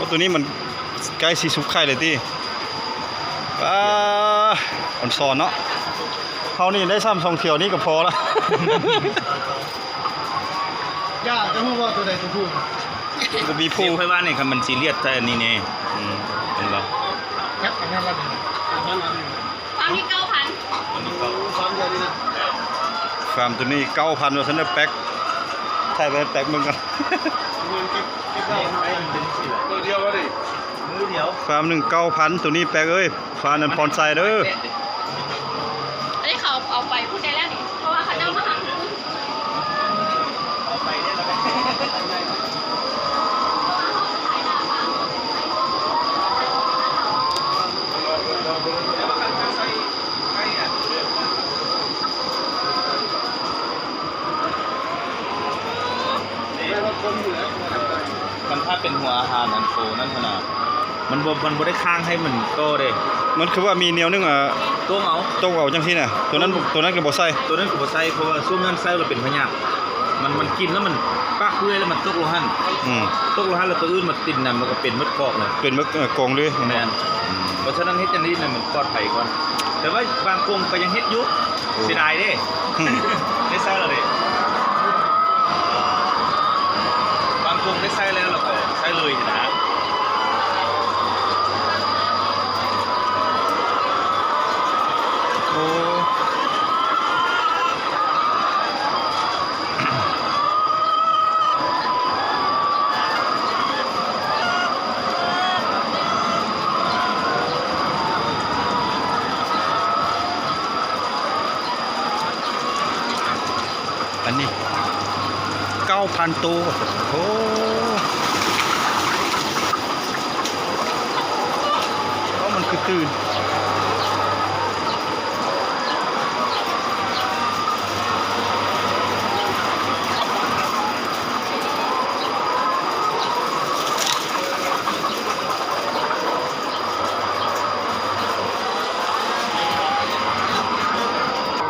ໂອ້ ໂຕນີ້ມັນໃກ້ຊິສຸກໄຂ່ແລ້ວຕິ. ປ້າ ອອນຊອນເນາະ. ເຮົານີ້ໄດ້ຊ້ຳສອງຖ້ວຍນີ້ກໍພໍລະ. ຢ່າ ຈະຮູ້ວ່າໂຕໃດໂຕຜູ້ ບໍ່ມີຜູ້. ຂ້ອຍວ່ານີ້ ຄັນມັນຊີລຽດໃສ່ອັນນີ້ແນ່. ອືມ ເຫັນບໍ່? ແຄບອັນນັ້ນລະນີ້ ອັນນັ້ນລະນີ້. ຟາມນີ້ເກົ້າພັນ ຟາມດຽວນີ້ນະ ຟາມໂຕນີ້ເກົ້າພັນວ່າຊັ້ນເດີ. ແປັກ ຖ່າຍໄປແປັກເບິ່ງກ່ອນ. ມື້ດຽວ ມື້ດຽວ ຟາມໜຶ່ງເກົ້າພັນ ໂຕນີ້ແປັກເອີຍ. ຟາມນັ້ນພອນໄຊເດີ. ອັນນີ້ເຂົາເອົາໄປພຸ້ນໄດ້ແລ້ວນີ້ ເພາະວ່າເຂົາເຈົ້າມາຫາ ມັນຖ້າເປັນຫົວອາຫານອັນໂຕນັ້ນຫັ້ນນະ ມັນບໍ່ ມັນບໍ່ໄດ້ຄ້າງໃຫ້ມັນໂຕເດ້. ມັນຄືວ່າມີແນວໜຶ່ງ ອ່າ ຕົກເອົາ ຕົກເອົາຈັ່ງຊີ້ນະ. ໂຕນັ້ນ ໂຕນັ້ນກໍບໍ່ໃສ່ ໂຕນັ້ນກໍບໍ່ໃສ່ ເພາະວ່າຊ່ວງນັ້ນໃສ່ແລ້ວເປັນພະຍາດ. ມັນ ມັນກິນແລ້ວມັນປາກເປື່ອຍ ແລ້ວມັນຕົກລົງຫັ້ນ. ອືມ ຕົກລົງຫັ້ນ ແລ້ວໂຕອື່ນມາຕິດນຳ ແລ້ວກໍເປັນໝົດຄອກເລີຍ. ເປັນໝົດ ເອີ ກົງເລີຍ. ແມ່ນ. ອືມ ເພາະສະນັ້ນເຮັດຈັ່ງຊີ້ນະ ມັນປອດໄພກວ່າ. ແຕ່ວ່າບາງກົງກໍຍັງເຮັດຢູ່. ໂອ້ ເສຍດາຍເດ້. ອືມ ໄດ້ໃຊ້ແລ້ວເດ້. ບາງກົງໄດ້ໃຊ້ແລ້ວ ແລ້ວກໍໃຊ້ເລີຍນະ. ໂອ້ ອັນນີ້ເກົ້າພັນໂຕ. ໂອ້ ເອົ້າ ມັນຄືຕື່ນ.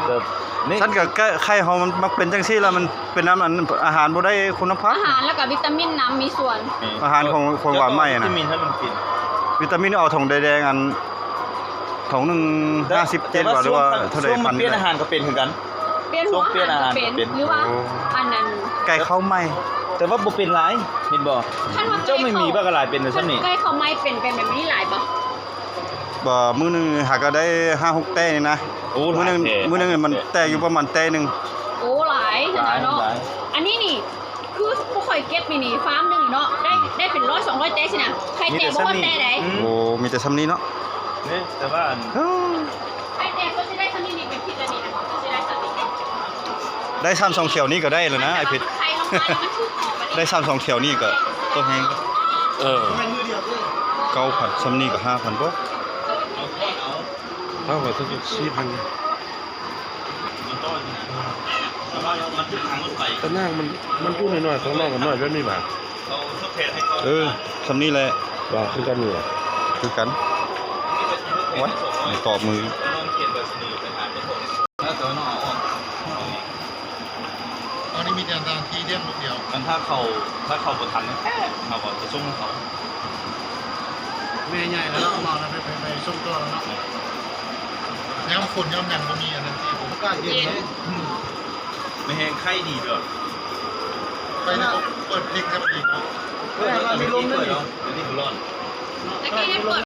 ແບບນີ້ ຊັ້ນກໍໄຂ່ເຮົາມັນມັກເປັນຈັ່ງຊີ້ລະ ມັນເປັນນຳອັນອາຫານບໍ່ໄດ້ຄຸນນະພາບ. ອາຫານ ແລ້ວກໍວິຕາມິນນຳມີສ່ວນ. ອາຫານຂອງ ຂອງຫວານໃໝ່ຫັ້ນນະ ວິຕາມິນໃຫ້ມັນກິນ. ວິຕາມິນເອົາຖົງແດງໆ ອັນຖົງໜຶ່ງຫ້າສິບເຈັດ ຫຼືວ່າເທົ່າໃດ ພັນ ປ່ຽນອາຫານກໍເປັນຄືກັນ. ປ່ຽນຫົວອາຫານກໍເປັນ ຫຼືວ່າ ໂອ້ ອັນນັ້ນ ໄກ່ເຂົ້າໃໝ່ ແຕ່ວ່າບໍ່ເປັນຫຼາຍ ເຫັນບໍ່? ເຈົ້າໄມ່ມີບັກຫຼາຍເປັນແບບນີ້. ໄກ່ເຂົ້າໃໝ່ເປັນ ເປັນແບບນີ້ຫຼາຍບໍ່? ບໍ່ ມື້ໜຶ່ງຫາກໍໄດ້ຫ້າຫົກແຕ້ນີ້ນະ. ໂອ້ ມື້ໜຶ່ງ ມື້ໜຶ່ງມັນແຕ້ຢູ່ປະມານແຕ້ໜຶ່ງ. ໂອ້ ຫຼາຍຂະໜາດເນາະ. ອັນນີ້ນີ້ ຄືພວກຂ້ອຍເກັບນີ້ນີ້ ຟາມໜຶ່ງເນາະ ໄດ້ ໄດ້ເປັນຮ້ອຍສອງຮ້ອຍແຕ້ຊີ້ນະ. ໄຂ່ແຕກບໍ່ຮອດແຕ້ໃດ. ໂອ້ ມີແຕ່ຊ່ຳນີ້ເນາະ. ນີ້ ແຕ່ວ່າອັນ ໄຂ່ແຕກກໍຊິໄດ້ຊ່ຳນີ້ນີ້ ເປັນພິດລະນີ້ນະ ກໍຊິໄດ້ຊ່ຳນີ້. ໄດ້ຊ່ຳສອງຖ້ວຍນີ້ກໍໄດ້ແລ້ວນະ ໄອ້ເພັດ. ໄຂ່ລົງມາແລ້ວມັນຖືກອອກ. ໄດ້ຊ່ຳສອງຖ້ວຍນີ້ກໍຕົວແຮງ. ເອີ ເກົ້າພັນ ຊ່ຳນີ້ກໍຫ້າພັນບໍ່? ເຮົາກໍຊິສີ່ພັນ. ຕານາງມັນ ມັນຢູ່ນ້ອຍໆ ຂ້າງນອກກໍນ້ອຍແບບນີ້ຫວາ. ເອີ ຊ່ຳນີ້ແຫຼະ ວ່າຄືກັນນີ້ຫວາ. ຄືກັນ. ໂອ້ຍ ຕອບມື. ອັນນີ້ມີແຕ່ສະຖານທີ່ລ້ຽງລູກດຽວ. ຄັນຖ້າເຂົາ ຖ້າເຂົາບໍ່ທັນ ເຮົາກໍຈະສົ່ງໃຫ້ເຂົາ. ແມ່ໃຫຍ່ແລ້ວເນາະ ເອົາມາແລ້ວໄປ ໄປ ໄປສົ່ງຕໍ່ແລ້ວເນາະ. ຍາມຝົນຍາມຫຍັງບໍ່ມີອັນນັ້ນຕິ ອາກາດເຢັນເນາະ. ອືມ ແມ່ແຮງໄຄດີເດີ. ໄປແລ້ວເປີດເພງແຊບດີເນາະ. ເປີດ ເປີດ ເປີດເນາະ ດຽວນີ້ມັນຮ້ອນ. ແຕ່ກີ້ໄດ້ເປີດ